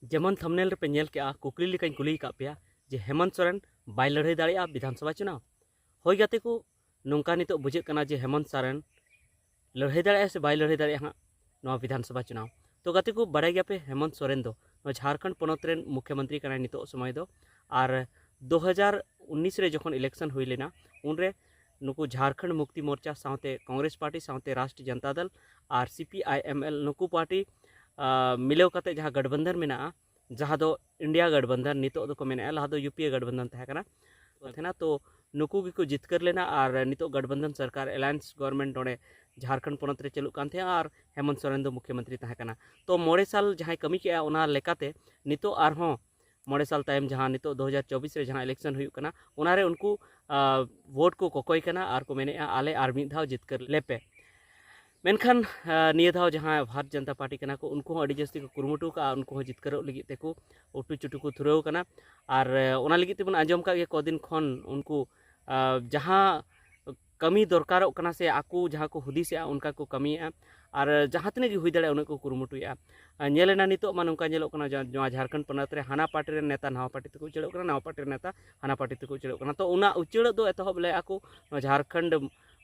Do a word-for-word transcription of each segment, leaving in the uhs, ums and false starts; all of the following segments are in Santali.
ᱡᱮᱢᱚᱱ ᱛᱷᱟᱢᱱᱮᱞ ᱨᱮᱯᱮ ᱧᱮᱞ ᱠᱮᱜᱼᱟ, ᱠᱩᱠᱞᱤ ᱞᱮᱠᱟᱧ ᱠᱩᱞᱤ ᱟᱠᱟᱫ ᱯᱮᱭᱟ ᱡᱮ ᱦᱮᱢᱚᱱᱛ ᱥᱚᱨᱮᱱ ᱵᱟᱭ ᱞᱟᱹᱲᱦᱟᱹᱭ ᱫᱟᱲᱮᱭᱟᱜᱼᱟ ᱵᱤᱫᱷᱟᱱ ᱥᱚᱵᱷᱟ ᱪᱩᱱᱟᱣ? ᱦᱳᱭ ᱜᱟᱛᱮ ᱠᱚ, ᱱᱚᱝᱠᱟ ᱱᱤᱛᱚᱜ ᱵᱩᱡᱷᱟᱹᱜ ᱠᱟᱱᱟ ᱡᱮ ᱦᱮᱢᱚᱱᱛ ᱥᱚᱨᱮᱱ ᱞᱟᱹᱲᱦᱟᱹᱭ ᱫᱟᱲᱮᱭᱟᱜᱼᱟ ᱥᱮ ᱵᱟᱭ ᱞᱟᱹᱲᱦᱟᱹᱭ ᱫᱟᱲᱮᱭᱟᱜᱼᱟ ᱦᱟᱸᱜ ᱱᱚᱣᱟ ᱵᱤᱫᱷᱟᱱ ᱥᱚᱵᱷᱟ ᱪᱩᱱᱟᱣ᱾ ᱛᱚ ᱜᱟᱛᱮ ᱠᱚ, ᱵᱟᱲᱟᱭ ᱜᱮᱭᱟᱯᱮ ᱦᱮᱢᱚᱱᱛ ᱥᱚᱨᱮᱱ ᱫᱚ ᱱᱚᱣᱟ ᱡᱷᱟᱲᱠᱷᱚᱸᱰ ᱯᱚᱱᱚᱛ ᱨᱮᱱ ᱢᱩᱠᱷᱭᱚᱢᱚᱱᱛᱨᱤ ᱠᱟᱱᱟᱭ ᱱᱤᱛᱚᱜ ᱥᱚᱢᱚᱭ ᱫᱚ᱾ ᱟᱨ ᱫᱩ ᱦᱟᱡᱟᱨ ᱩᱱᱤᱥ ᱨᱮ ᱡᱚᱠᱷᱚᱱ ᱤᱞᱮᱠᱥᱚᱱ ᱦᱩᱭ ᱞᱮᱱᱟ, ᱩᱱᱨᱮ ᱱᱩᱠᱩ ᱡᱷᱟᱲᱠᱷᱚᱸᱰ ᱢᱩᱠᱛᱤ ᱢᱳᱨᱪᱟ ᱥᱟᱶᱛᱮ ᱠᱚᱝᱜᱨᱮᱥ ᱯᱟᱨᱴᱤ ᱥᱟᱶᱛᱮ ᱨᱟᱥᱴᱨᱤᱭᱚ ᱡᱚᱱᱛᱟ ᱫᱚᱞ ᱟᱨ C P I M L, ᱱᱩᱠᱩ ᱯᱟᱨᱴᱤ, ᱟᱸ, ᱢᱤᱞᱟᱹᱣ ᱠᱟᱛᱮ ᱡᱟᱦᱟᱸ ᱜᱟᱴᱵᱟᱱᱫᱷᱟᱱ ᱢᱮᱱᱟᱜᱼᱟ, ᱡᱟᱦᱟᱸ ᱫᱚ ᱤᱱᱰᱤᱭᱟ ᱜᱟᱴᱵᱟᱱᱫᱷᱟᱱ ᱱᱤᱛᱚᱜ ᱫᱚᱠᱚ ᱢᱮᱱᱮᱫᱼᱟ, ᱞᱟᱦᱟ ᱫᱚ ᱭᱩ ᱯᱤ ᱮ ᱜᱟᱴᱵᱟᱱᱫᱷᱟᱱ ᱛᱟᱦᱮᱸ ᱠᱟᱱᱟ, ᱛᱟᱦᱮᱱᱟ᱾ ᱛᱚ ᱱᱩᱠᱩ ᱜᱮᱠᱚ ᱡᱤᱛᱠᱟᱹᱨ ᱞᱮᱱᱟ ᱟᱨ ᱱᱤᱛᱚᱜ ᱜᱟᱴᱵᱟᱱᱫᱷᱟᱱ ᱥᱚᱨᱠᱟᱨ, ᱮᱞᱟᱭᱮᱱᱥ ᱜᱚᱵᱷᱚᱨᱱᱢᱮᱱᱴ, ᱱᱚᱰᱮ ᱡᱷᱟᱲᱠᱷᱚᱸᱰ ᱯᱚᱱᱚᱛ ᱨᱮ ᱪᱟᱹᱞᱩᱜ ᱠᱟᱱ ᱛᱟᱦᱮᱸᱜᱼᱟ ᱟᱨ ᱦᱮᱢᱚᱱᱛ ᱥᱚᱨᱮᱱ ᱫᱚ ᱢᱩᱠᱷᱭᱚᱢᱚᱱᱛᱨᱤ ᱛᱟᱦᱮᱸ ᱠᱟᱱᱟ᱾ ᱛᱚ ᱢᱚᱬᱮ ᱥᱟᱞ ᱡᱟᱦᱟᱸᱭ ᱠᱟᱹᱢᱤ ᱠᱮᱜᱼᱟ, ᱚᱱᱟ ᱞᱮᱠᱟᱛᱮ ᱱᱤᱛᱚᱜ ᱟᱨᱦᱚᱸ ᱢᱚᱬᱮ ᱥᱟᱞ ᱛᱟᱭᱚᱢ ᱡᱟᱦᱟᱸ ᱱᱤᱛᱚᱜ ᱫᱩ ᱦᱟᱡᱟᱨ ᱪᱚᱵᱵᱤᱥ ᱨᱮ ᱡᱟᱦᱟᱸ ᱤᱞᱮᱠᱥᱚᱱ ᱦᱩᱭᱩᱜ ᱠᱟᱱᱟ, ᱚᱱᱟᱨᱮ ᱩᱱᱠᱩ, ᱟᱸ, ᱵᱷᱳᱴ ᱠᱚ ᱠᱚᱠᱚᱭ ᱠᱟᱱᱟ ᱟᱨ ᱠᱚ ᱢᱮᱱᱮᱫᱼᱟ, "ᱟᱞᱮ ᱟᱨ ᱢᱤᱫ ᱫᱷᱟᱣ ᱡᱤᱛᱠᱟᱹᱨ ᱞᱮᱯᱮ᱾" ᱢᱮᱱᱠᱷᱟᱱ, ᱟᱸ, ᱱᱤᱭᱟᱹ ᱫᱷᱟᱣ ᱡᱟᱦᱟᱸ ᱵᱷᱟᱨᱚᱛ ᱡᱚᱱᱚᱛᱟ ᱯᱟᱨᱴᱤ ᱠᱟᱱᱟ ᱠᱚ, ᱩᱱᱠᱩ ᱦᱚᱸ ᱟᱹᱰᱤ ᱡᱟᱹᱥᱛᱤ ᱠᱚ ᱠᱩᱨᱩᱢᱩᱴᱩ ᱠᱟᱜᱼᱟ, ᱩᱱᱠᱩ ᱦᱚᱸ ᱡᱤᱛᱠᱟᱹᱨᱚᱜ ᱞᱟᱹᱜᱤᱫ ᱛᱮᱠᱚ ᱩᱴᱩ ᱪᱩᱴᱩ ᱠᱚ ᱫᱷᱩᱨᱟᱹᱣ ᱠᱟᱱᱟ᱾ ᱟᱨ, ᱟᱸ, ᱚᱱᱟ ᱞᱟᱹᱜᱤᱫ ᱛᱮᱵᱚᱱ ᱟᱸᱡᱚᱢ ᱠᱟᱜ ᱜᱮᱭᱟ, ᱠᱚᱫᱤᱱ ᱠᱷᱚᱱ ᱩᱱᱠᱩ, ᱟᱸ, ᱡᱟᱦᱟᱸ ᱠᱟᱹᱢᱤ ᱫᱚᱨᱠᱟᱨᱚᱜ ᱠᱟᱱᱟ ᱥᱮ ᱟᱠᱚ ᱡᱟᱦᱟᱸ ᱠᱚ ᱦᱩᱫᱤᱥᱮᱜᱼᱟ, ᱚᱱᱠᱟ ᱠᱚ ᱠᱟᱹᱢᱤᱭᱮᱜᱼᱟ᱾ ᱟᱨ ᱡᱟᱦᱟᱸ ᱛᱤᱱᱟᱹᱜ ᱜᱮ ᱦᱩᱭ ᱫᱟᱲᱮᱭᱟᱜᱼᱟ, ᱩᱱᱟᱹᱜ ᱠᱚ ᱠᱩᱨᱩᱢᱩᱴᱩᱭᱮᱜᱼᱟ᱾ ᱟᱨ ᱧᱮᱞᱮᱱᱟ, ᱱᱤᱛᱚᱜ ᱢᱟ ᱱᱚᱝᱠᱟ ᱧᱮᱞᱚᱜ ᱠᱟᱱᱟ, ᱡᱟ-, ᱱᱚᱣᱟ ᱡᱷᱟᱲᱠᱷᱚᱸᱰ ᱯᱚᱱᱚᱛ ᱨᱮ ᱦᱟᱱᱟ ᱯᱟᱨᱴᱤ ᱨᱮᱱ ᱱᱮᱛᱟ ᱱᱟᱣᱟ ᱯᱟᱨᱴᱤ ᱛᱮᱠᱚ ᱩᱪᱟᱹᱲᱚᱜ ᱠᱟᱱᱟ, ᱱᱟᱣᱟ ᱯᱟᱨᱴᱤ ᱨᱮᱱ ᱱᱮᱛᱟ ᱦᱟᱱᱟ ᱯᱟᱨᱴᱤ ᱛᱮᱠᱚ ᱩᱪᱟᱹᱲᱚᱜ ᱠᱟᱱᱟ᱾ ᱛᱚ ᱚᱱᱟ ᱩᱪᱟᱹᱲᱚᱜ ᱫᱚ ᱮᱛᱚᱦᱚᱵ ᱞᱮᱜᱼᱟ ᱠᱚ ᱱᱚᱣᱟ ᱡᱷᱟᱲᱠᱷᱚᱸᱰ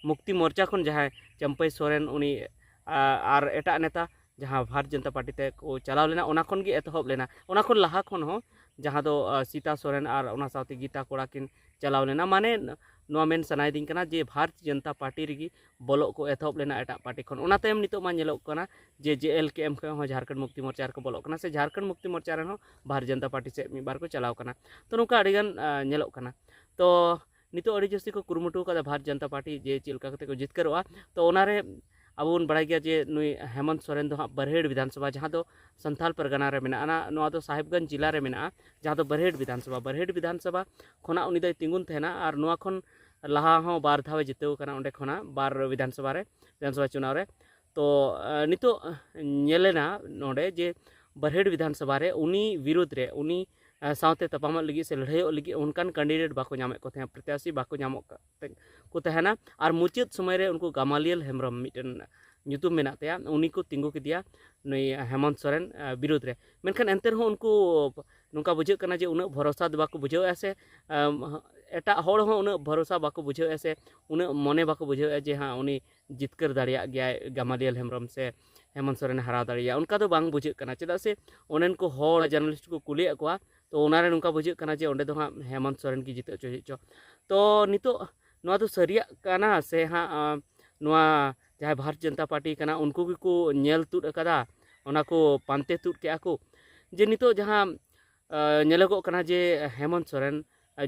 ᱢᱩᱠᱛᱤ ᱢᱳᱨᱪᱟ ᱠᱷᱚᱱ, ᱡᱟᱦᱟᱸᱭ ᱪᱟᱢᱯᱟᱹᱭ ᱥᱚᱨᱮᱱ, ᱩᱱᱤ, ᱟ-, ᱟᱨ ᱮᱴᱟᱜ ᱱᱮᱛᱟ ᱡᱟᱦᱟᱸ ᱵᱷᱟᱨᱚᱛ ᱡᱚᱱᱚᱛᱟ ᱯᱟᱨᱴᱤ ᱛᱮ ᱠᱚ ᱪᱟᱞᱟᱣ ᱞᱮᱱᱟ, ᱚᱱᱟ ᱠᱷᱚᱱ ᱜᱮ ᱮᱛᱚᱦᱚᱵ ᱞᱮᱱᱟ᱾ ᱚᱱᱟ ᱠᱷᱚᱱ ᱞᱟᱦᱟ ᱠᱷᱚᱱ ᱦᱚᱸ, ᱡᱟᱦᱟᱸ ᱫᱚ, ᱟ, ᱥᱤᱛᱟ ᱥᱚᱨᱮᱱ ᱟᱨ ᱚᱱᱟ ᱥᱟᱶᱛᱮ ᱜᱤᱛᱟ ᱠᱚᱲᱟ ᱠᱤᱱ ᱪᱟᱞᱟᱣ ᱞᱮᱱᱟ᱾ ᱢᱟᱱᱮ, ᱱᱚᱣᱟ ᱢᱮᱱ ᱥᱟᱱᱟᱭᱮᱫᱤᱧ ᱠᱟᱱᱟ ᱡᱮ ᱵᱷᱟᱨᱚᱛ ᱡᱚᱱᱚᱛᱟ ᱯᱟᱨᱴᱤ ᱨᱮᱜᱮ ᱵᱚᱞᱚᱜ ᱠᱚ ᱮᱛᱚᱦᱚᱵ ᱞᱮᱱᱟ ᱮᱴᱟᱜ ᱯᱟᱨᱴᱤ ᱠᱷᱚᱱ᱾ ᱚᱱᱟ ᱛᱟᱭᱚᱢ ᱱᱤᱛᱚᱜ ᱢᱟ ᱧᱮᱞᱚᱜ ᱠᱟᱱᱟ ᱡᱮ ᱡᱮ ᱮᱞ ᱠᱮ ᱮᱢ ᱠᱷᱚᱱ ᱦᱚᱸ ᱡᱷᱟᱲᱠᱷᱚᱸᱰ ᱢᱩᱠᱛᱤ ᱢᱳᱨᱪᱟ ᱨᱮᱠᱚ ᱵᱚᱞᱚᱜ ᱠᱟᱱᱟ, ᱥᱮ ᱡᱷᱟᱲᱠᱷᱚᱸᱰ ᱢᱩᱠᱛᱤ ᱢᱳᱨᱪᱟ ᱨᱮᱱ ᱦᱚᱸ ᱵᱷᱟᱨᱚᱛ ᱡᱚᱱᱚᱛᱟ ᱯᱟᱨᱴᱤ ᱥᱮᱫ ᱢᱤᱫ ᱵᱟᱨ ᱠᱚ ᱪᱟᱞᱟᱣ ᱠᱟᱱᱟ᱾ ᱛᱚ ᱱᱚᱝᱠᱟ ᱟᱹᱰᱤᱜᱟᱱ, ᱟ, ᱧᱮᱞᱚᱜ ᱠᱟᱱᱟ᱾ ᱛᱚ ᱱᱤᱛᱚᱜ ᱟᱹᱰᱤ ᱡᱟᱹᱥᱛᱤ ᱠᱚ ᱠᱩᱨᱩᱢᱩᱴᱩ ᱟᱠᱟᱫᱟ ᱵᱷᱟᱨᱚᱛ ᱡᱚᱱᱚᱛᱟ ᱯᱟᱨᱴᱤ ᱡᱮ ᱪᱮᱫ ᱞᱮᱠᱟ ᱠᱟᱛᱮ ᱠᱚ ᱡᱤᱛᱠᱟᱹᱨᱚᱜᱼᱟ᱾ ᱛᱚ ᱚᱱᱟᱨᱮ ᱟᱵᱚ ᱵᱚᱱ ᱵᱟᱲᱟᱭ ᱜᱮᱭᱟ ᱡᱮ ᱱᱩᱭ ᱦᱮᱢᱚᱱᱛ ᱥᱚᱨᱮᱱ ᱫᱚ ᱦᱟᱸᱜ ᱵᱟᱨᱦᱮᱲ ᱵᱤᱫᱷᱟᱱ ᱥᱚᱵᱷᱟ, ᱡᱟᱦᱟᱸ ᱫᱚ ᱥᱟᱱᱛᱟᱞ ᱯᱟᱨᱜᱟᱱᱟ ᱨᱮ ᱢᱮᱱᱟᱜᱼᱟ, ᱚᱱᱟ, ᱱᱚᱣᱟ ᱫᱚ ᱥᱟᱦᱮᱵᱽᱜᱚᱸᱡᱽ ᱡᱮᱞᱟ ᱨᱮ ᱢᱮᱱᱟᱜᱼᱟ, ᱡᱟᱦᱟᱸ ᱫᱚ ᱵᱟᱨᱦᱮᱲ ᱵᱤᱫᱷᱟᱱ ᱥᱚᱵᱷᱟ, ᱵᱟᱨᱦᱮᱲ ᱵᱤᱫᱷᱟᱱ ᱥᱚᱵᱷᱟ ᱠᱷᱚᱱᱟᱜ ᱩᱱᱤ ᱫᱚᱭ ᱛᱤᱸᱜᱩᱱ ᱛᱟᱦᱮᱱᱟ᱾ ᱟᱨ ᱱᱚᱣᱟ ᱠᱷᱚᱱ ᱞᱟᱦᱟ ᱦᱚᱸ ᱵᱟᱨ ᱫᱷᱟᱣ ᱮ ᱡᱤᱛᱟᱹᱣ ᱠᱟᱱᱟ ᱚᱸᱰᱮ ᱠᱷᱚᱱᱟᱜ, ᱵᱟᱨ ᱵᱤᱫᱷᱟᱱ ᱥᱚᱵᱷᱟ ᱨᱮ, ᱵᱤᱫᱷᱟᱱ ᱥᱚᱵᱷᱟ ᱪᱩᱱᱟᱣ ᱨᱮ᱾ ᱛᱚ, ᱟ, ᱱᱤᱛᱚᱜ ᱧᱮᱞᱮᱱᱟ ᱱᱚᱰᱮ ᱡᱮ ᱵᱟᱨᱦᱮᱲ ᱵᱤᱫᱷᱟᱱ ᱥᱚᱵᱷᱟ ᱨᱮ ᱩᱱᱤ ᱵᱤᱨᱩᱫᱽ ᱨᱮ, ᱩᱱᱤ, ᱟ, ᱥᱟᱶᱛᱮ ᱛᱟᱯᱟᱢᱚᱜ ᱞᱟᱹᱜᱤᱫ ᱥᱮ ᱞᱟᱹᱲᱦᱟᱹᱭᱚᱜ ᱞᱟᱹᱜᱤᱫ ᱚᱱᱠᱟᱱ ᱠᱮᱱᱰᱤᱰᱮᱴ ᱵᱟᱠᱚ ᱧᱟᱢᱮᱫ ᱠᱚ ᱛᱟᱦᱮᱸᱫ, ᱯᱨᱚᱛᱭᱟᱥᱤ ᱵᱟᱠᱚ ᱧᱟᱢᱚᱜ ᱠᱟ-, ᱠᱚ ᱛᱟᱦᱮᱱᱟ᱾ ᱟᱨ ᱢᱩᱪᱟᱹᱫ ᱥᱚᱢᱚᱭ ᱨᱮ ᱩᱱᱠᱩ ᱜᱟᱢᱟᱞᱤᱭᱟᱞ ᱦᱮᱢᱵᱨᱚᱢ, ᱢᱤᱫᱴᱮᱱ ᱧᱩᱛᱩᱢ ᱢᱮᱱᱟᱜ ᱛᱟᱭᱟ, ᱩᱱᱤ ᱠᱚ ᱛᱤᱸᱜᱩ ᱠᱮᱫᱮᱭᱟ ᱱᱩᱭ ᱦᱮᱢᱚᱱᱛ ᱥᱚᱨᱮᱱ ᱵᱤᱨᱩᱫᱽ ᱨᱮ᱾ ᱢᱮᱱᱠᱷᱟᱱ ᱮᱱᱛᱮ ᱨᱮᱦᱚᱸ ᱩᱱᱠᱩ ᱱᱚᱝᱠᱟ ᱵᱩᱡᱷᱟᱹᱜ ᱠᱟᱱᱟ ᱡᱮ ᱩᱱᱟᱹᱜ ᱵᱷᱚᱨᱚᱥᱟ ᱫᱚ ᱵᱟᱠᱚ ᱵᱩᱡᱷᱟᱹᱣᱮᱫᱼᱟ ᱥᱮ ᱮᱴᱟᱜ ᱦᱚᱲ ᱦᱚᱸ ᱩᱱᱟᱹᱜ ᱵᱷᱚᱨᱚᱥᱟ ᱵᱟᱠᱚ ᱵᱩᱡᱷᱟᱹᱣᱮᱫᱼᱟ ᱥᱮ ᱩᱱᱟᱹᱜ ᱢᱚᱱᱮ ᱵᱟᱠᱚ ᱵᱩᱡᱷᱟᱹᱣᱮᱫᱼᱟ ᱡᱮ ᱦᱟᱸ ᱩᱱᱤ ᱡᱤᱛᱠᱟᱹᱨ ᱫᱟᱲᱮᱭᱟᱜ ᱜᱮᱭᱟᱭ, ᱜᱟᱢᱟᱞᱤᱭᱟᱞ ᱦᱮᱢᱵᱨᱚᱢ ᱥᱮ ᱦᱮᱢᱚᱱᱛ ᱥᱚᱨᱮᱱᱮ ᱦᱟᱨᱟᱣ ᱫᱟᱲᱮᱭᱟᱭᱟ, ᱚᱱᱠᱟ ᱫᱚ ᱵᱟᱝ ᱵᱩᱡᱷᱟᱹᱜ ᱠᱟᱱᱟ᱾ ᱪᱮᱫᱟᱜ ᱥᱮ ᱚᱸᱰᱮᱱ ᱠᱚ ᱦᱚᱲ ᱡᱟᱨᱱᱟᱞᱤᱥᱴ ᱠᱚ ᱠᱩᱞᱤᱭᱮᱫ ᱠᱚᱣᱟ, ᱛᱚ ᱚᱱᱟᱨᱮ ᱱᱚᱝᱠᱟ ᱵᱩᱡᱷᱟᱹᱜ ᱠᱟᱱᱟ ᱡᱮ ᱚᱸᱰᱮ ᱫᱚ ᱦᱟᱸᱜ ᱦᱮᱢᱚᱱᱛ ᱥᱚᱨᱮᱱ ᱜᱮ ᱡᱤᱛᱟᱹᱜ ᱪᱚ ᱪᱮᱫ ᱪᱚ᱾ ᱛᱚ ᱱᱤᱛᱚᱜ ᱱᱚᱣᱟ ᱫᱚ ᱥᱟᱹᱨᱤᱭᱟᱜ ᱠᱟᱱᱟ ᱥᱮ ᱦᱟᱸᱜ ᱱᱚᱣᱟ ᱡᱟᱦᱟᱸᱭ ᱵᱷᱟᱨᱚᱛ ᱡᱚᱱᱚᱛᱟ ᱯᱟᱨᱴᱤ ᱠᱟᱱᱟ ᱩᱱᱠᱩ ᱜᱮᱠᱚ ᱧᱮᱞ ᱛᱩᱫ ᱟᱠᱟᱫᱟ, ᱚᱱᱟ ᱠᱚ ᱯᱟᱱᱛᱮ ᱛᱩᱫ ᱠᱮᱜᱼᱟ ᱠᱚ ᱡᱮ ᱱᱤᱛᱚᱜ ᱡᱟᱦᱟᱸ ᱧᱮᱞᱚᱜᱚᱜ ᱠᱟᱱᱟ ᱡᱮ ᱦᱮᱢᱚᱱᱛ ᱥᱚᱨᱮᱱ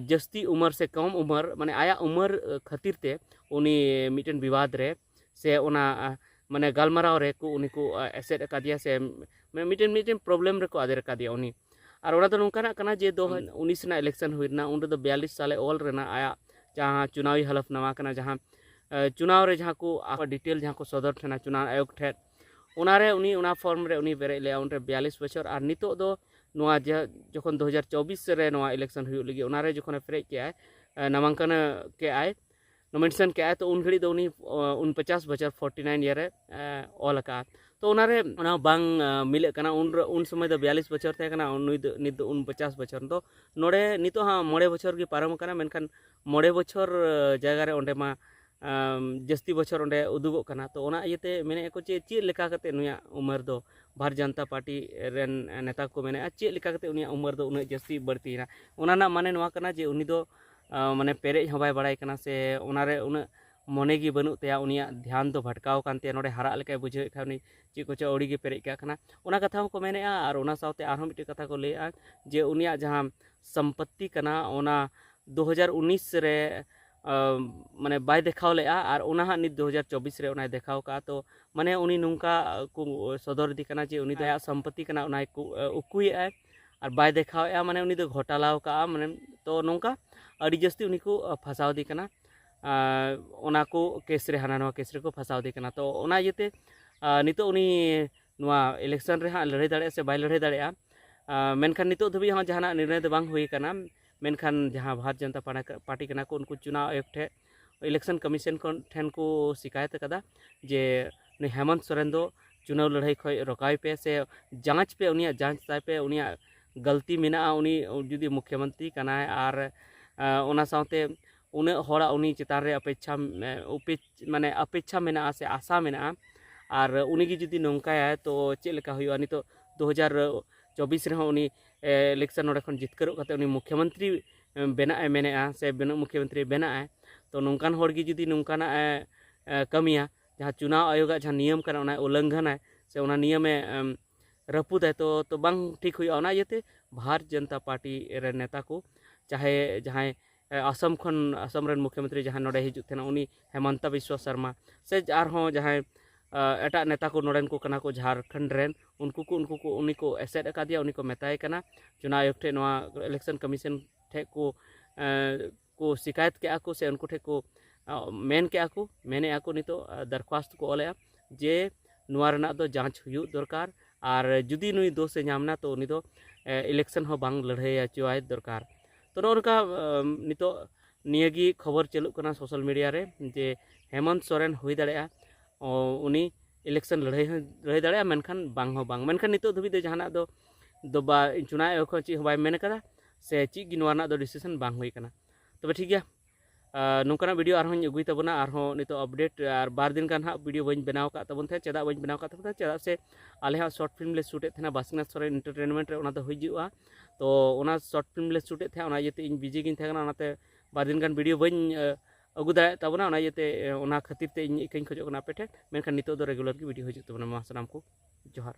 ᱡᱟᱹᱥᱛᱤ ᱩᱢᱮᱨ ᱥᱮ ᱠᱚᱢ ᱩᱢᱮᱨ, ᱢᱟᱱᱮ ᱟᱭᱟᱜ ᱩᱢᱮᱨ ᱠᱷᱟᱹᱛᱤᱨ ᱛᱮ ᱩᱱᱤ ᱢᱤᱫᱴᱮᱱ ᱵᱤᱵᱟᱫ ᱨᱮ ᱥᱮ ᱚᱱᱟ ᱢᱟᱱᱮ ᱜᱟᱞᱢᱟᱨᱟᱣ ᱨᱮᱠᱚ ᱩᱱᱤ ᱠᱚ ᱮᱥᱮᱫ ᱟᱠᱟᱫᱮᱭᱟ ᱥᱮ ᱢᱤᱫᱴᱮᱱ ᱢᱤᱫᱴᱮᱱ ᱯᱨᱚᱵᱞᱮᱢ ᱨᱮᱠᱚ ᱟᱫᱮᱨ ᱟᱠᱟᱫᱮᱭᱟ ᱩᱱᱤ᱾ ᱟᱨ ᱚᱱᱟ ᱫᱚ ᱱᱚᱝᱠᱟᱱᱟᱜ ᱠᱟᱱᱟ ᱡᱮ ᱫᱚ ᱩᱱᱤᱥ ᱨᱮᱱᱟᱜ ᱤᱞᱮᱠᱥᱚᱱ ᱦᱩᱭ ᱞᱮᱱᱟ, ᱩᱱ ᱨᱮᱫᱚ ᱵᱤᱭᱟᱞᱤᱥ ᱥᱟᱞᱮ ᱚᱞ ᱨᱮᱱᱟᱜ ᱟᱭᱟᱜ ᱡᱟᱦᱟᱸ ᱪᱩᱱᱟᱣᱤ ᱦᱟᱞᱚᱯᱱᱟᱢᱟ ᱠᱟᱱᱟ, ᱡᱟᱦᱟᱸ ᱪᱩᱱᱟᱣ ᱨᱮ ᱡᱟᱦᱟᱸ ᱠᱚ ᱟᱠᱚ ᱰᱤᱴᱮᱞ ᱡᱟᱦᱟᱸ ᱠᱚ ᱥᱚᱫᱚᱨ ᱴᱷᱮᱱᱟ ᱪᱩᱱᱟᱣ ᱟᱭᱳᱜᱽ ᱴᱷᱮᱱ, ᱚᱱᱟᱨᱮ ᱩᱱᱤ ᱚᱱᱟ ᱯᱷᱚᱨᱢ ᱨᱮ ᱩᱱᱤ ᱯᱮᱨᱮᱡ ᱞᱮᱜᱼᱟ ᱩᱱᱨᱮ ᱵᱤᱭᱟᱞᱤᱥ ᱵᱚᱪᱷᱚᱨ᱾ ᱟᱨ ᱱᱤᱛᱚᱜ ᱫᱚ ᱱᱚᱣᱟ ᱡᱮ ᱡᱚᱠᱷᱚᱱ ᱫᱩ ᱦᱟᱡᱟᱨ ᱪᱚᱵᱵᱤᱥ ᱨᱮ ᱱᱚᱣᱟ ᱤᱞᱮᱠᱥᱚᱱ ᱦᱩᱭᱩᱜ ᱞᱟᱹᱜᱤᱫ, ᱚᱱᱟᱨᱮ ᱡᱚᱠᱷᱚᱱᱮ ᱯᱮᱨᱮᱡ ᱠᱮᱜᱼᱟᱭ, ᱱᱟᱢᱟᱝᱠᱟᱱ ᱠᱮᱜᱼᱟᱭ, ᱱᱚᱢᱤᱱᱮᱥᱚᱱ ᱠᱮᱜᱼᱟᱭ, ᱛᱚ ᱩᱱ ᱜᱷᱟᱹᱲᱤᱡ ᱫᱚ ᱩᱱᱤ ᱩᱱᱯᱚᱪᱟᱥ ᱵᱚᱪᱷᱚᱨ, ᱯᱷᱳᱨᱴᱤ ᱱᱟᱭᱤᱱ ᱤᱭᱟᱨ ᱮ ᱚᱞ ᱟᱠᱟᱫᱼᱟ᱾ ᱛᱚ ᱚᱱᱟᱨᱮ ᱚᱱᱟ ᱵᱟᱝ ᱢᱤᱞᱟᱹᱜ ᱠᱟᱱᱟ᱾ ᱩᱱ ᱩᱱ ᱥᱚᱢᱚᱭ ᱫᱚ ᱵᱤᱭᱟᱞᱤᱥ ᱵᱚᱪᱷᱚᱨ ᱛᱟᱦᱮᱸ ᱠᱟᱱᱟ, ᱱᱩᱭ ᱫᱚ ᱱᱤᱛ ᱫᱚ ᱩᱱᱯᱚᱪᱟᱥ ᱵᱚᱪᱷᱚᱨ᱾ ᱛᱚ ᱱᱚᱰᱮ ᱱᱤᱛᱚᱜ ᱦᱟᱸᱜ ᱢᱚᱬᱮ ᱵᱚᱪᱷᱚᱨ ᱜᱮ ᱯᱟᱨᱚᱢ ᱟᱠᱟᱱᱟ, ᱢᱮᱱᱠᱷᱟᱱ ᱢᱚᱬᱮ ᱵᱚᱪᱷᱚᱨ ᱡᱟᱭᱜᱟ ᱨᱮ ᱚᱸᱰᱮ ᱢᱟ ᱡᱟᱹᱥᱛᱤ ᱵᱚᱪᱷᱚᱨ ᱚᱸᱰᱮ ᱩᱫᱩᱜᱚᱜ ᱠᱟᱱᱟ᱾ ᱛᱚ ᱚᱱᱟ ᱤᱭᱟᱹᱛᱮ ᱢᱮᱱᱮᱫᱼᱟ ᱠᱚ ᱪᱮ ᱪᱮᱫ ᱞᱮᱠᱟ ᱠᱟᱛᱮ ᱱᱩᱭᱟᱜ ᱩᱢᱮᱨ ᱫᱚ, ᱵᱷᱟᱨᱚᱛ ᱡᱚᱱᱚᱛᱟ ᱯᱟᱨᱴᱤ ᱨᱮᱱ ᱱᱮᱛᱟ ᱠᱚ ᱢᱮᱱᱮᱫᱼᱟ, ᱪᱮᱫ ᱞᱮᱠᱟ ᱠᱟᱛᱮ ᱩᱱᱤᱭᱟᱜ ᱩᱢᱮᱨ ᱫᱚ ᱩᱱᱟᱹᱜ ᱡᱟᱹᱥᱛᱤ ᱵᱟᱹᱲᱛᱤᱭᱮᱱᱟ? ᱚᱱᱟ ᱨᱮᱱᱟᱜ ᱢᱟᱱᱮ ᱱᱚᱣᱟ ᱠᱟᱱᱟ ᱡᱮ ᱩᱱᱤ ᱫᱚ ᱢᱟᱱᱮ ᱯᱮᱨᱮᱡ ᱦᱚᱸ ᱵᱟᱭ ᱵᱟᱲᱟᱭ ᱠᱟᱱᱟ ᱥᱮ ᱚᱱᱟᱨᱮ ᱩᱱᱟᱹᱜ ᱢᱚᱱᱮ ᱜᱮ ᱵᱟᱹᱱᱩᱜ ᱛᱟᱭᱟ, ᱩᱱᱤᱭᱟᱜ ᱫᱷᱮᱭᱟᱱ ᱫᱚ ᱵᱷᱟᱴᱠᱟᱣ ᱟᱠᱟᱱ ᱛᱟᱭᱟ᱾ ᱱᱚᱰᱮ ᱦᱟᱨᱟᱜ ᱞᱮᱠᱟᱭ ᱵᱩᱡᱷᱟᱹᱣᱮᱫ ᱠᱷᱟᱱ ᱩᱱᱤ ᱪᱮᱫ ᱠᱚᱪᱚ ᱟᱹᱣᱲᱤ ᱜᱮ ᱯᱮᱨᱮᱡ ᱠᱟᱜ ᱠᱟᱱᱟ, ᱚᱱᱟ ᱠᱟᱛᱷᱟ ᱦᱚᱸᱠᱚ ᱢᱮᱱᱮᱫᱼᱟ᱾ ᱟᱨ ᱚᱱᱟ ᱥᱟᱶᱛᱮ ᱟᱨᱦᱚᱸ ᱢᱤᱫᱴᱮᱱ ᱠᱟᱛᱷᱟ ᱠᱚ ᱞᱟᱹᱭᱮᱫᱼᱟ ᱡᱮ ᱩᱱᱤᱭᱟᱜ ᱡᱟᱦᱟᱸ ᱥᱚᱢᱯᱚᱛᱛᱤ ᱠᱟᱱᱟ, ᱚᱱᱟ ᱫᱩ ᱦᱟᱡᱟᱨ ᱩᱱᱤᱥ ᱨᱮ ᱢᱟᱱᱮ ᱵᱟᱭ ᱫᱮᱠᱷᱟᱣ ᱞᱮᱫᱼᱟ, ᱟᱨ ᱚᱱᱟ ᱦᱟᱸᱜ ᱱᱤᱛ ᱫᱩ ᱦᱟᱡᱟᱨ ᱪᱚᱵᱵᱤᱥ ᱨᱮ ᱚᱱᱟᱭ ᱫᱮᱠᱷᱟᱣ ᱠᱟᱜᱼᱟ᱾ ᱛᱚ ᱢᱟᱱᱮ ᱩᱱᱤ ᱱᱚᱝᱠᱟ ᱠᱚ ᱥᱚᱫᱚᱨ ᱤᱫᱤ ᱠᱟᱱᱟ ᱡᱮ ᱩᱱᱤ ᱫᱚ ᱟᱭᱟᱜ ᱥᱚᱢᱯᱚᱛᱛᱤ ᱠᱟᱱᱟ, ᱚᱱᱟᱭ ᱩᱠᱩᱭᱮᱫᱼᱟᱭ ᱟᱨ ᱵᱟᱭ ᱫᱮᱠᱷᱟᱣᱮᱫᱼᱟ, ᱢᱟᱱᱮ ᱩᱱᱤ ᱫᱚ ᱜᱷᱚᱴᱟᱞᱟᱣ ᱠᱟᱜᱼᱟ᱾ ᱢᱟᱱᱮ ᱛᱚ ᱱᱚᱝᱠᱟ ᱟᱹᱰᱤ ᱡᱟᱹᱥᱛᱤ ᱩᱱᱤ ᱠᱚ ᱯᱷᱟᱸᱥᱟᱣ ᱤᱫᱤ ᱠᱟᱱᱟ᱾ ᱚᱱᱟ ᱠᱚ ᱠᱮᱥ ᱨᱮ, ᱦᱟᱱᱟ ᱱᱚᱣᱟ ᱠᱮᱥ ᱨᱮᱠᱚ ᱯᱷᱟᱸᱥᱟᱣ ᱤᱫᱤ ᱠᱟᱱᱟ᱾ ᱛᱚ ᱚᱱᱟ ᱤᱭᱟᱹᱛᱮ ᱱᱤᱛᱚᱜ ᱩᱱᱤ ᱱᱚᱣᱟ ᱤᱞᱮᱠᱥᱚᱱ ᱨᱮ ᱦᱟᱸᱜ ᱞᱟᱹᱲᱦᱟᱹᱭ ᱫᱟᱲᱮᱭᱟᱜᱼᱟ ᱥᱮ ᱵᱟᱭ ᱞᱟᱹᱲᱦᱟᱹᱭ ᱫᱟᱲᱮᱭᱟᱜᱼᱟ, ᱢᱮᱱᱠᱷᱟᱱ ᱱᱤᱛᱚᱜ ᱫᱷᱟᱹᱵᱤᱡ ᱦᱚᱸ ᱡᱟᱦᱟᱱᱟᱜ ᱱᱤᱨᱬᱚᱭ ᱫᱚ ᱵᱟᱝ ᱦᱩᱭ ᱟᱠᱟᱱᱟ᱾ ᱢᱮᱱᱠᱷᱟᱱ ᱡᱟᱦᱟᱸ ᱵᱷᱟᱨᱚᱛ ᱡᱚᱱᱚᱛᱟ ᱯᱟᱨᱴᱤ ᱠᱟᱱᱟ ᱠᱚ, ᱩᱱᱠᱩ ᱪᱩᱱᱟᱣ ᱟᱭᱳᱜᱽ ᱴᱷᱮᱱ, ᱤᱞᱮᱠᱥᱚᱱ ᱠᱚᱢᱤᱥᱚᱱ ᱠᱷᱚᱱ ᱴᱷᱮᱱ ᱠᱚ ᱥᱤᱠᱟᱭᱚᱛ ᱟᱠᱟᱫᱟ ᱡᱮ ᱱᱩᱭ ᱦᱮᱢᱚᱱᱛ ᱥᱚᱨᱮᱱ ᱫᱚ ᱪᱩᱱᱟᱹᱣ ᱞᱟᱹᱲᱦᱟᱹᱭ ᱠᱷᱚᱱ ᱨᱚᱠᱟᱣᱮ ᱯᱮ, ᱥᱮ ᱡᱟᱸᱪ ᱯᱮ, ᱩᱱᱤᱭᱟᱜ ᱡᱟᱸᱪ ᱛᱟᱭ ᱯᱮ, ᱩᱱᱤᱭᱟᱜ ᱜᱟᱹᱞᱛᱤ ᱢᱮᱱᱟᱜᱼᱟ, ᱩᱱᱤ ᱡᱩᱫᱤ ᱢᱩᱠᱷᱭᱚᱢᱚᱱᱛᱨᱤ ᱠᱟᱱᱟᱭ ᱟᱨ ᱚᱱᱟ ᱥᱟᱶᱛᱮ ᱩᱱᱟᱹᱜ ᱦᱚᱲᱟᱜ ᱩᱱᱤ ᱪᱮᱛᱟᱱ ᱨᱮ ᱟᱯᱮᱪᱷᱟ ᱢᱟᱱᱮ ᱟᱯᱮᱪᱷᱟ ᱢᱮᱱᱟᱜᱼᱟ ᱥᱮ ᱟᱥᱟ ᱢᱮᱱᱟᱜᱼᱟ, ᱟᱨ ᱩᱱᱤ ᱜᱮ ᱡᱩᱫᱤ ᱱᱚᱝᱠᱟᱭᱟᱭ ᱛᱚ ᱪᱮᱫ ᱞᱮᱠᱟ ᱦᱩᱭᱩᱜᱼᱟ? ᱱᱤᱛᱚᱜ ᱫᱩ ᱦᱟᱡᱟᱨ ᱪᱚᱵᱵᱤᱥ ᱨᱮᱦᱚᱸ ᱩᱱᱤ ᱤᱞᱮᱠᱥᱚᱱ ᱱᱚᱰᱮ ᱠᱷᱚᱱ ᱡᱤᱛᱠᱟᱹᱨᱚᱜ ᱠᱟᱛᱮ ᱩᱱᱤ ᱢᱩᱠᱷᱭᱚᱢᱚᱱᱛᱨᱤ ᱵᱮᱱᱟᱜ ᱮ ᱢᱮᱱᱮᱫᱼᱟ ᱥᱮ ᱵᱮᱱᱟᱜ ᱢᱩᱠᱷᱭᱚᱢᱚᱱᱛᱨᱤ ᱵᱮᱱᱟᱜ ᱟᱭ, ᱛᱚ ᱱᱚᱝᱠᱟᱱ ᱦᱚᱲ ᱜᱮ ᱡᱩᱫᱤ ᱱᱚᱝᱠᱟᱱᱟᱜ ᱮ ᱠᱟᱹᱢᱤᱭᱟ, ᱡᱟᱦᱟᱸ ᱪᱩᱱᱟᱣ ᱟᱭᱳᱜᱟᱜ ᱡᱟᱦᱟᱸ ᱱᱤᱭᱚᱢ ᱠᱟᱱᱟ ᱚᱱᱟᱭ ᱩᱞᱞᱚᱝᱜᱷᱚᱱᱟᱭ ᱥᱮ ᱚᱱᱟ ᱱᱤᱭᱚᱢᱮ ᱨᱟᱹᱯᱩᱫᱟᱭ, ᱛᱚ ᱛᱚ ᱵᱟᱝ ᱴᱷᱤᱠ ᱦᱩᱭᱩᱜᱼᱟ᱾ ᱚᱱᱟ ᱤᱭᱟᱹᱛᱮ ᱵᱷᱟᱨᱚᱛ ᱡᱚᱱᱚᱛᱟ ᱯᱟᱨᱴᱤ ᱨᱮᱱ ᱱᱮᱛᱟ ᱠᱚ ᱪᱟᱦᱮ ᱡᱟᱦᱟᱸᱭ ᱟᱥᱟᱢ ᱠᱷᱚᱱ, ᱟᱥᱟᱢ ᱨᱮᱱ ᱢᱩᱠᱷᱭᱚᱢᱚᱱᱛᱨᱤ ᱡᱟᱦᱟᱸᱭ ᱱᱚᱰᱮ ᱦᱤᱡᱩᱜ ᱛᱟᱦᱮᱱᱟ ᱩᱱᱤ ᱦᱮᱢᱚᱱᱛᱟ ᱵᱤᱥᱣᱟ ᱥᱚᱨᱢᱟ, ᱥᱮ ᱟᱨᱦᱚᱸ ᱡᱟᱦᱟᱸᱭ ᱮᱴᱟᱜ ᱱᱮᱛᱟ ᱠᱚ ᱱᱚᱰᱮᱱ ᱠᱚ ᱠᱟᱱᱟ ᱠᱚ ᱡᱷᱟᱲᱠᱷᱚᱸᱰ ᱨᱮᱱ, ᱩᱱᱠᱩ ᱠᱚ ᱩᱱᱠᱩ ᱠᱚ ᱩᱱᱤ ᱠᱚ ᱮᱥᱮᱫ ᱟᱠᱟᱫᱮᱭᱟ, ᱩᱱᱤ ᱠᱚ ᱢᱮᱛᱟᱭ ᱠᱟᱱᱟ ᱪᱩᱱᱟᱣ ᱟᱭᱳᱜᱽ ᱴᱷᱮᱱ, ᱱᱚᱣᱟ ᱤᱞᱮᱠᱥᱚᱱ ᱠᱚᱢᱤᱥᱚᱱ ᱴᱷᱮᱱ ᱠᱚ ᱠᱚ ᱥᱤᱠᱟᱭᱮᱛ ᱠᱮᱜᱼᱟ ᱠᱚ ᱥᱮ ᱩᱱᱠᱩ ᱴᱷᱮᱱ ᱠᱚ ᱢᱮᱱ ᱠᱮᱜᱼᱟ ᱠᱚ, ᱢᱮᱱᱮᱜᱼᱟ ᱠᱚ, ᱱᱤᱛᱚᱜ ᱫᱚᱨᱠᱷᱟᱥᱛ ᱠᱚ ᱚᱞᱮᱜᱼᱟ ᱡᱮ ᱱᱚᱣᱟ ᱨᱮᱱᱟᱜ ᱫᱚ ᱡᱟᱸᱪ ᱦᱩᱭᱩᱜ ᱫᱚᱨᱠᱟᱨ, ᱟᱨ ᱡᱩᱫᱤ ᱱᱩᱭ ᱫᱳᱥ ᱮ ᱧᱟᱢ ᱮᱱᱟ ᱛᱚ ᱩᱱᱤ ᱫᱚ ᱤᱞᱮᱠᱥᱚᱱ ᱦᱚᱸ ᱵᱟᱝ ᱞᱟᱹᱲᱦᱟᱹᱭ ᱦᱚᱪᱚᱣᱟᱭ ᱫᱚᱨᱠᱟᱨ᱾ ᱛᱚ ᱱᱚᱜᱼᱚ ᱱᱚᱝᱠᱟ ᱱᱤᱛᱚᱜ ᱱᱤᱭᱟᱹᱜᱮ ᱠᱷᱚᱵᱚᱨ ᱪᱟᱹᱞᱩᱜ ᱠᱟᱱᱟ ᱥᱳᱥᱟᱞ ᱢᱤᱰᱤᱭᱟ ᱨᱮ ᱡᱮ ᱦᱮᱢᱚᱱᱛ ᱥᱚᱨᱮᱱ ᱦᱩᱭ ᱫᱟᱲᱮᱭᱟᱜᱼᱟ ᱩᱱᱤ ᱤᱞᱮᱠᱥᱚᱱ ᱞᱟᱹᱲᱦᱟᱹᱭ ᱦᱚᱸ ᱞᱟᱹᱲᱦᱟᱹᱭ ᱫᱟᱲᱮᱭᱟᱜᱼᱟ, ᱢᱮᱱᱠᱷᱟᱱ ᱵᱟᱝ ᱦᱚᱸ ᱵᱟᱝ᱾ ᱢᱮᱱᱠᱷᱟᱱ ᱱᱤᱛᱚᱜ ᱫᱷᱟᱹᱵᱤᱡ ᱫᱚ ᱡᱟᱦᱟᱱᱟᱜ ᱫᱚ ᱫᱚ ᱵᱟ ᱪᱩᱱᱟᱣ ᱟᱭᱳᱜᱽ ᱦᱚᱸ ᱪᱮᱫ ᱦᱚᱸ ᱵᱟᱭ ᱢᱮᱱ ᱠᱟᱫᱟ ᱥᱮ ᱪᱮᱫ ᱜᱮ ᱱᱚᱣᱟ ᱨᱮᱱᱟᱜ ᱫᱚ ᱰᱤᱥᱤᱥᱚᱱ ᱵᱟᱝ ᱦᱩᱭ ᱠᱟᱱᱟ᱾ ᱛᱚᱵᱮ ᱴᱷᱤᱠ ᱜᱮᱭᱟ, ᱱᱚᱝᱠᱟᱱᱟᱜ ᱵᱷᱤᱰᱤᱭᱳ ᱟᱨᱦᱚᱸᱧ ᱟᱹᱜᱩᱭ ᱛᱟᱵᱚᱱᱟ, ᱟᱨᱦᱚᱸ ᱱᱤᱛᱚᱜ ᱟᱯᱰᱮᱴ ᱟᱨ ᱵᱟᱨ ᱫᱤᱱ ᱜᱟᱱ ᱦᱟᱸᱜ ᱵᱷᱤᱰᱤᱭᱳ ᱵᱟᱹᱧ ᱵᱮᱱᱟᱣ ᱟᱠᱟᱫ ᱛᱟᱵᱚᱱ ᱛᱟᱦᱮᱸᱫ᱾ ᱪᱮᱫᱟᱜ ᱵᱟᱹᱧ ᱵᱮᱱᱟᱣ ᱟᱠᱟᱫ ᱛᱟᱵᱚᱱ ᱛᱟᱦᱮᱸᱫ? ᱪᱮᱫᱟᱜ ᱥᱮ ᱟᱞᱮ ᱦᱟᱸᱜ ᱥᱚᱨᱴ ᱯᱷᱤᱞᱢ ᱞᱮ ᱥᱩᱴᱮᱫ ᱛᱟᱦᱮᱱᱟ ᱵᱟᱥᱤᱱᱟ ᱥᱚᱨᱮᱱ ᱮᱱᱴᱟᱨᱴᱮᱱᱢᱮᱱᱴ ᱨᱮ, ᱚᱱᱟ ᱫᱚ ᱦᱤᱡᱩᱜᱼᱟ᱾ ᱛᱚ ᱚᱱᱟ ᱥᱚᱨᱴ ᱯᱷᱤᱞᱢ ᱞᱮ ᱥᱩᱴᱮᱫ ᱛᱟᱦᱮᱸᱫ, ᱚᱱᱟ ᱤᱭᱟᱹᱛᱮ ᱤᱧ ᱵᱤᱡᱤ ᱜᱤᱧ ᱛᱟᱦᱮᱸ ᱠᱟᱱᱟ, ᱚᱱᱟᱛᱮ ᱵᱟᱨ ᱫᱤᱱ ᱜᱟᱱ ᱵᱷᱤᱰᱤᱭᱳ ᱵᱟᱹᱧ ᱟᱹᱜᱩ ᱫᱟᱲᱮᱭᱟᱜ ᱛᱟᱵᱚᱱᱟ᱾ ᱚᱱᱟ ᱤᱭᱟᱹᱛᱮ ᱚᱱᱟ ᱠᱷᱟᱹᱛᱤᱨ ᱛᱮ ᱤᱧ ᱤᱠᱟᱹᱧ ᱠᱷᱚᱡᱚᱜ ᱠᱟᱱᱟ ᱟᱯᱮ ᱴᱷᱮᱱ, ᱢᱮᱱᱠᱷᱟᱱ ᱱᱤᱛᱚᱜ ᱫᱚ ᱨᱮᱜᱩᱞᱟᱨ ᱜᱮ ᱵᱷᱤᱰᱤᱭᱳ ᱦᱤᱡᱩᱜ ᱛᱟᱵᱚᱱᱟ᱾ ᱢᱟ ᱥᱟᱱᱟᱢ ᱠᱚ ᱡᱚᱦᱟᱨ᱾